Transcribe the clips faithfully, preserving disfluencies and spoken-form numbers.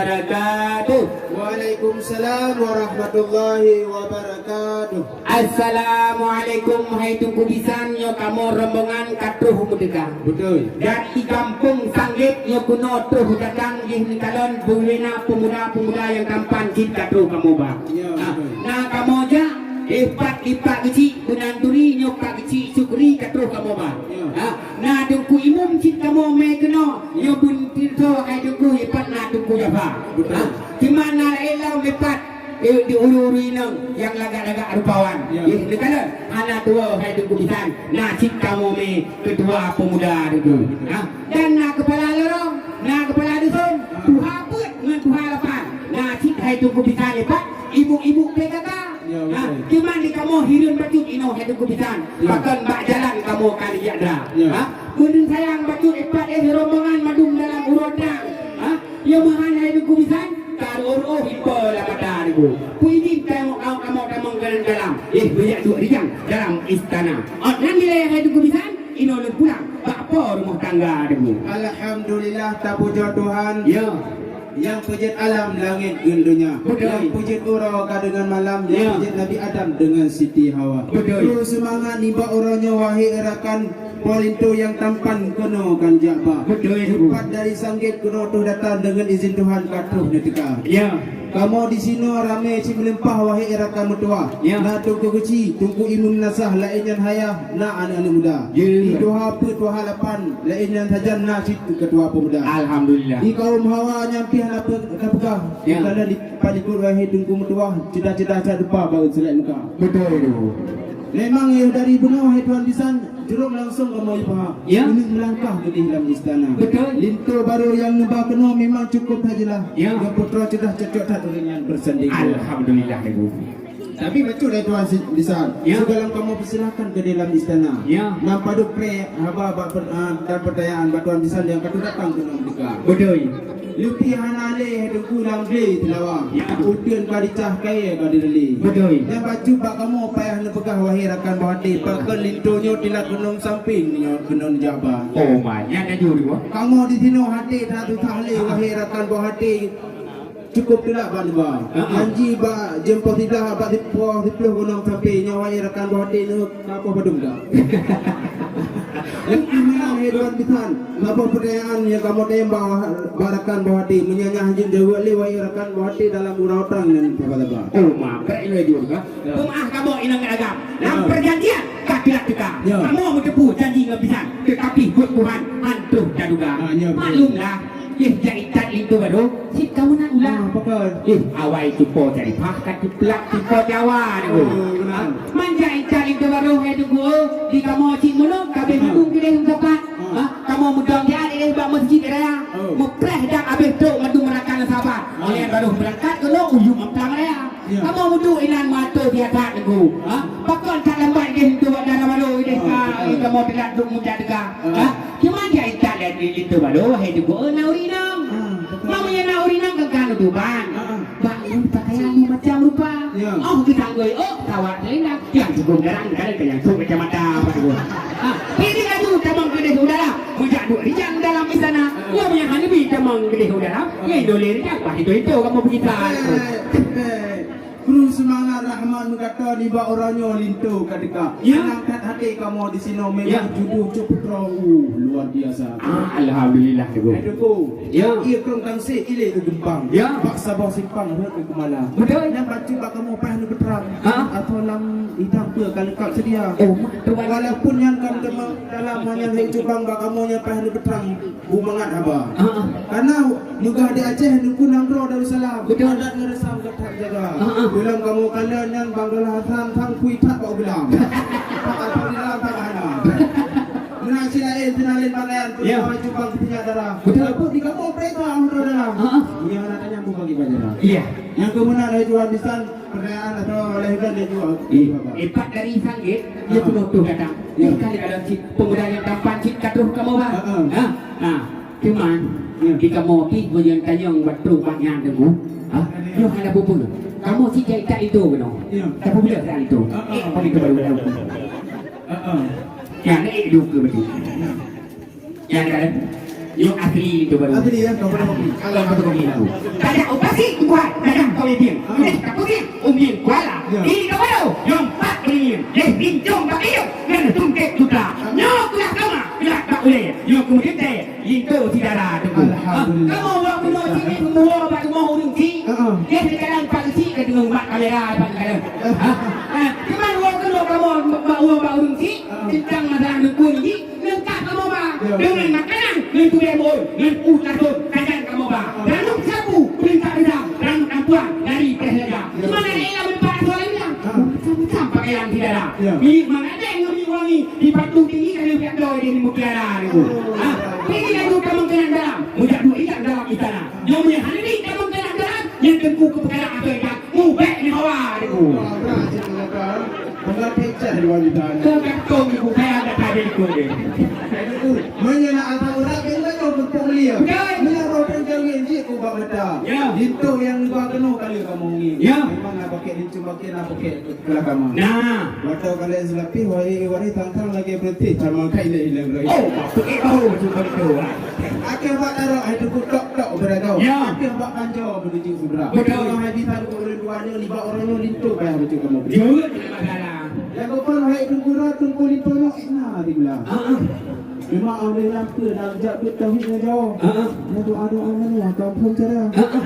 Wabarakatuh. Waalaikumsalam warahmatullahi wabarakatuh. Assalamualaikum, hai Teungku Bisan, nyoe kamoe rombongan ka troh meuteuka. Beutôi. Dari gampông Sanggét nyoe keunoe troh datang jih neukalon bubena peumuda-peumuda nyang tampan cit ka troh kamoe ba. Ya, ha, beutôi. Na kamoe jak, eh, pat Pak Geuchik Beunan Turi nyoe Pak Geuchik Syukri ka troh kamoe ba. Ya. Ha, na Teungku Imum cit kamoe mé keunoe, nyoe bun titho hai Teungku, eh, pat na Teungku Jafar. Beutôi. Ha, teuma na laén lom, eh, pat eh, di ulu-ulu inong nyang lagak-lagak rupawan. Ya. Eh, neukalon, hana tuwoe hai Teungku Bisan, na cit kamoe mé keutua peumuda Teungku. Ha? Dan na keupala lorong, na keupala dusun, tuha peuet ngon tuha lapan. Na cit hai Teungku Bisan, eh, pat ibu-ibu P K K. Ya, ha, beutôi. Teuma di kamoe hireuen bacut inoe hai Teungku Bisan. Ya. Pakon bak jalan kamoe ka lijak dra. Ya. Ha? Meuneusayang bacut, eh, pat, eh, rombongan mandum dalam uroe trang. Ha? Nyoe meuhan hai Teungku Bisan, ka reuôh-reuôh ipo lam mata Teungku. Peuidin tayue kamoe tamong keu dalam. Eh, beujak duek rijang dalam istana. Ôt nan dilèe hai Teungku Bisan, inoe lôn pulang bak po rumoh tangga Teungku. Alhamdulillah, tapujoe Tuhan. Ya. Nyang peujeuet alam langét ngon donya. Beutôi. Nyang peujeuet uroe ka deungon malam, nyang, ya, peujeuet Nabi Adam deungon Siti Hawa. Beutôi. Troh seumangat nibak uroe nyoe, wahé rakan, Po linto nyang tampan keunoe kan jak ba. Beutôi, Teungku. Pat dari Sanggét keunoe troh datang deungon izin Tuhan ka troh neuteuka. Ya. Kamoe disinoe ramé cit meuleumpah, wahé rakan meutuwah. Ya. Na Teungku Geuchik, Teungku Imum Nasah, laén nyan Hayah, na aneuk-aneuk muda. Ya. Di tuha peuet, tuha lapan, laén nyan sajan na cit keutua peumuda. Alhamdulillah. Di kaum hawa nyan pih hana peu-, hana peugah. Ya. Di dalam di palikot, wahé Teungku meutuwah, ceudah-ceudah that rupa baru seulek muka. Beutôi, Teungku. Memang, eh, dari bunoe, hai Tuan Bisan, jurông langsông kamoe iba. Ya. Keuneuk meulangkah keudeh lam istana. Beutôi. Linto barô nyang neuba keunoe memang cukôp that jeulaih. Ya. Nyang putroe ceudah cocok that ureueng nyan beusanding. Alhamdulillah, Ibu. Tapi bacut, hai Tuan Si-, Bisan. Ya. Sigohlom kamoe peusilakan keudeh lam istana. Ya. Nam padub pré haba bak per-, ah, dan peutanyaan bak Tuan Bisan nyang ka troh datang keunoe meuteuka. Beutôi. Leupie hana lé, hai Teungku, lam glé teulawa. Ya. Uteuen ka dicah, kayèe ka direli. Beutôi. Nyang bacut bak kamoe payah neupeugah, wahé rakan boh até. Pakon linto nyoe teulat keunoe sampéng nyoe keunoe jak ba. Oh, ma, nyan laju, Teungku. Kamoe disinoe até that susah lé, wahé rakan boh até. Cukôp teulat bak neuba. Ha, ha. Janji bak jeuem poh siblaih, bak siplôh, siplôh keunoe sampéng nyoe, wahé rakan boh até, nyoe ka poh padum dah. Gimana, hai Tuan Bisan? Saboh peutanyaan nyang kamoe tem bak, bak rakan boh até. Meunyo nyan hanjeuet jaweueb lé, wahé rakan boh até, dalam ureueng trang nyan saba-saba. Oh, ma, bèk ilèe jeuet ka. Ya. Peumaah kamoe inong agam. Lam, ya, peujanjian ka teulat teuka. Ya. Kamoe meuteupeue janji ngon Bisan, teutapi buet Tuhan han troh taduga. Ah, ya, beutôi. Maklumlah, yeh jak itat linto barô, cit ka meunan ulah. Ah, pakon? Eh, awai cupo caripah ka teuplak cupo Jawa ni, oh. Oh, beuna. Man jak itat linto barô, hai Teungku, di kamoe cit meunan, ka abéh, ah, mandum keudeh meusapat. Ah. Ha, kamoe meudong di até bak meuseujid raya. Oh. Meupreh dak abéh trôk mandum rakan sahabat. Ah. Óh lheueh barô beurangkat keunoe u yup Amplang Raya. Ya. Kamoe meuduek inan meuatô siasat, Teungku. Ha? Pakon that lambat idéh linto bak dara barô idéh, oh, ka, beutôi, kamoe teulat duek meucah teuka. Ah. Ha? Cuma jak itat lé linto barô, hai Teungku, na ureueng inong. Ah, beutôi. Meunyo na ureueng inong kan, kan utuban. Ah, ah. Bak lôn pakaian lôn macam rupa. Ya. Oh, geutanggôi, oh, sawat selendang. Nyang cukôp garang, kadang ka nyang sôk kacamata, Pak Teungku. Ha, pih laju tamong keudeh u dalam. Meujak duek rijang dalam istana. Nyoe meunyo hana bi tamong keudeh u dalam, nyan idolé rijang, bah itu-itu kamoe peugisa. Eh, eh. Kru seumangat rahmat meukato nibak uroe nyoe linto ka teuka. Ya. Seunang that até kamoe disinoe, memang, ya, judoh cok putroe, uh, luar biasa. Ah, alhamdulillah, Teungku. Hai Teungku. Ya. Ié krong tangsé ilé u geumpang. Ya. Bak saboh simpang rhot u keumala. Beutôi. Nyan bacut bak kamoe payah neupeutrang. Ha? Atau lam idang peue ka leungkap seudia. Oh, ma, Tuan. Walaupun nyan kan teuma dalam, nyan hai cubang bak kamoe nyan payah neupeutrang bu mangat haba. Ha, ha. Karena meugah di Aceh Teungku nanggroe Darussalam. Beutôi. Adat ngon reusam ka that jaga. Ha, ha. Ulôn kamoe kalon nyan Bang Dolah Hasan sang kui that bak u geulam. Tak ada di dalam, tak ada. Meunan cit laén, teunaléng pakaian, ya, peunawa cubang keutinyak darah. Beutôi. Tapi di kamoe preh ka uroe dalam. Ha, ha. Meunyo hana tanyang, bubagi bajera. Iya. Nyang keu meunan, hai Tuan Bisan, peurtanyaan atau oleh dan dia jawab. Iya. Ipat dari Sanggét, ya, ha, keunoe troh datang. Ya. Sekali ada cit peumuda nyang tampan cit ka troh kamoe ba. Ha, ha. Ha. Ha. Cuman, ya, di kamoe pih meunyo tanyong bak trôk bak nyan Teungku. Ha? Nyoe hana peue-peue. Kamoe cit jak itat linto keunoe. Ya. Tapi bila itat linto? Ha, ha. Eh, paling terbaru. Ha, ha. Nyan, eh, duka beutôi. Nyan kan? Nyang asli itu baru. Asli, ya, kawan. Kalau fotokopi itu. Tajak u Tasik, buat, tajak komedian. Ah. Eh, tak pusing, umil kuala. Ya. Ini kawan, nyang empat ringgit. Eh, bincang pakai, ngan tungkek tuta. Nyoe kulah kama, kulah tak boleh. Nyoe kemudian saya, linto si dara tu. Alhamdulillah. Ah, kamu buat kena sini, semua buat rumah urung si. Ah, ah. Dia sekarang pakai si, ke dengan mak kamera, pakai kamera. Ah, ah, cuman buat kena kamu, buat, buat, buat urung si, ah, tentang masalah dukun ni, Leungkap kamoe ba. Ya. Deungon makanan, ngon tudeh beuôn, ngon u tasot, sajan kamoe ba. Ranub sapu, peulengkap reudam, ranub ampuan, dari Teh Raja. Ya. Cuma na ék lam leupah asoe laén bilang. Ha. Macam-macam pakaian si dara. Ya. Minyeuk mangadeng ngon minyeuk wangi, di batu tinggi ka lheueh jak doi di mutiara niku. Oh. Ha. Pih laju tamong keunan dalam, meujak duek ijak dalam istana. Nyoe meunyo hana di tamong keunan dalam, nyan teungku keu peukara asoe jak. Mubek ni hawa niku. Wah, berat cit ni kata. Berat pecah di wanita ni. Keu kantong ibu saya ada tadi ikut dia. Meunyo na asam urat, biasa tu pupuk lia. Betul. Meunyo roh teujamin jih ku bak mata. Ya. Linto nyang ba keunoe kali kamoe ngieng. Ya. Memang na pakai linto, pakai na pakai kelakama. Nah. Watau kali selapih, wahai, wahai, tang-tang lagi berhenti, sama kai le hilang lagi. Oh, pakai tahu tu betul. Akhé bak tarok hai teungku tok-tok beuragau. Ya. Akhé bak panjoe meunujui subra. Betul. Kalau hai bisa teungku ureueng dua nyoe nibak ureueng nyoe linto payah bacut kamoe bri. Jeuet, masalah. Nyang geupeue hai teungku ra, teungku linto nyoe ék na di gula. Ah, ah. Memang awai lam peue na jak buet tauhid ngon jaoe. Ah, ah. Nyan doa-doa manoe ka phon cara. Ah, ah.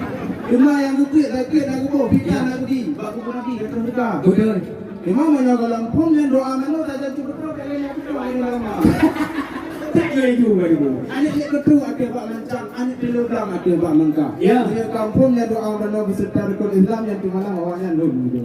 Cuma nyang geupeue sakét na geuboh, fitnah na geubi, bak kubu Nabi ka troh teuka. Betul. Imam meunyoe goh lom phon nyan doa manoe sajan cit beutôi, tak lé nyang beutôi, lé ulama. Tak laju baru. Aneuk nyang keudua ateueh bak mancang, aneuk teuleu blang ateueh bak mangka. Ya. Meunyoe kampung nyan doa manoe beserta rukun Islam nyan teumalam awak nyan lôn gitu.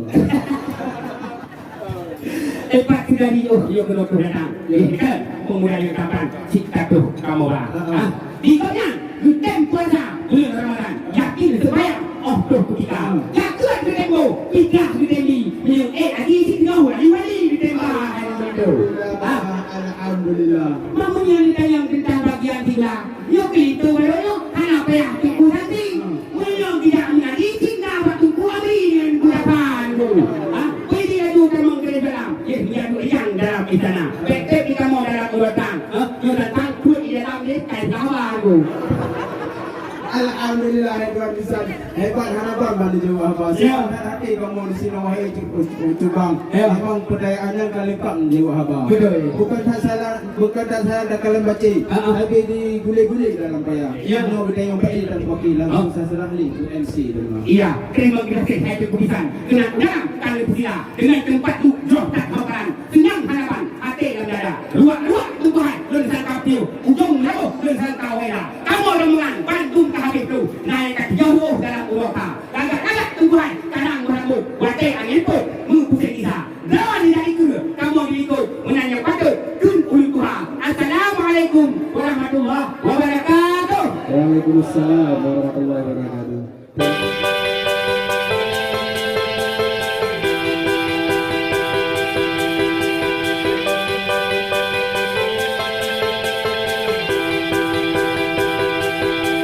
Tepat sekali, oh, ya, kena datang. Ya. Kan, pemuda yang tampan, cipta tu kamu, Bang. Ha, ha. Ha? Di kau nyan, Geutem puasa buleuen Ramadhan, yakin seumayang óh troh kutika. Jakeuet geutem boh, pitah geutem li, meunyoe ék aji siteungoh wali-wali geutem ba hai nyan mantong. Ah. Alhamdulillah. Meunyoe neutanyong teuntang bagian siblah, nyoe keu linto baroe nyoe hana payah teungku santi. Meunyoe tidak mengaji, cinta bak teungku abri ngon gulapan tu. Ah, bri laju tamong keu dalam, yeh meujadu riang dalam istana. Bèk tép di kamoe dalam urotan. Hah? Nyoe datang peuet di dalam ni, kai sabar tu. Alhamdulillah, hai tuan bisan. Hebat hana bang ban dijaweueb haba. Ya. Sehat hati kamoe di sinoe, wahai cu-, cu-, cubang. Ya. Memang peudayaan nyan ka leungkap jaweueb haba. Betul. Bukan tak salah, bukan tak salah dah kalon baci. Ha, ha. Tapi digulé-gulé dalam paya. Ya. Nyoe geutanyoe bak ié dan wakil langsung saya serah li untuk M C tu. Iya, terima kasih, hai tuan bisan. Keunan dalam tali peusilah dengan tempat tu jroh that hamakan. Seunang harapan até lam dada. Ruak-ruak tutohan lôn sangka piôh, ujong laboh lôn sangka wela. Kamoe rombongan bandum ka habéh troh, naé ka tiga puluh dalam uroe ka. Lagak-lagak tutohan kadang meurambôt, watèe angén pôt meupuseng gisa. Droeneuh jak dikeue, kamoe diikôt, meunan nyang patôt kheun ulôn tuha. Assalamualaikum warahmatullahi wabarakatuh. Waalaikumsalam warahmatullahi wabarakatuh.